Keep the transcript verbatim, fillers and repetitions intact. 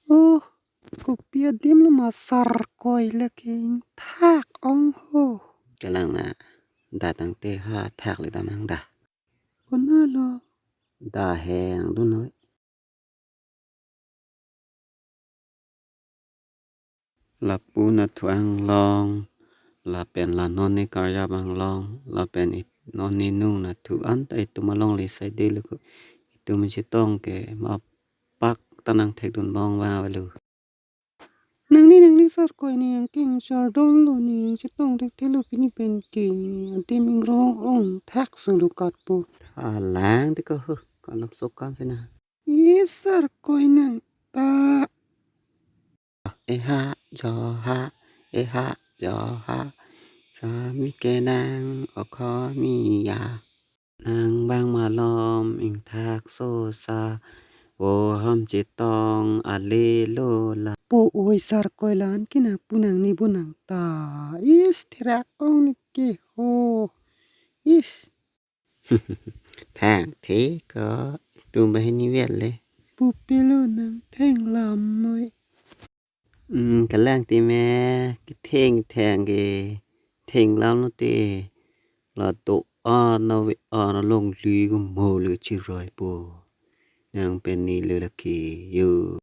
Oh, kopi adim lo ma Sarkoi lake ingthak ong ho. Kalang na, da tangte ha thak le damang da. Konat lo? Da he nangdun noi. Lapu nathu anglong, lapen la non ne karjap anglong, lapen it-, non ne nung nathu anta itum along le sai de luku. Itum chetong ke ma pak ta nangthekdun bong bang avelo. Nangli, nangli Sarkoi ne angkeng chardom lo ne chetong thekthelo pini pen ke adim ingrong ong thak sulu katpo. Alang de ko hu, kanam sokan sena. Ye Sarkoi nang ta. Eha, joha, eha, joha. Sami kenang okhomi ya. Nang bang malom ingthak sosa. Wo ham chetong ale lo la. Po oi Sarkoi lan kina punang ni bunang ta. Is thirak ong ne ke ho. Is. Thang the ko tum bahini vel le. Pupilo nang theng lam noi. Hmm, kalang ti me kitheng theng ke theng lam lo te. La to a na ve a na long li ko mo le chiroi po. Nang pen ni le lake yo.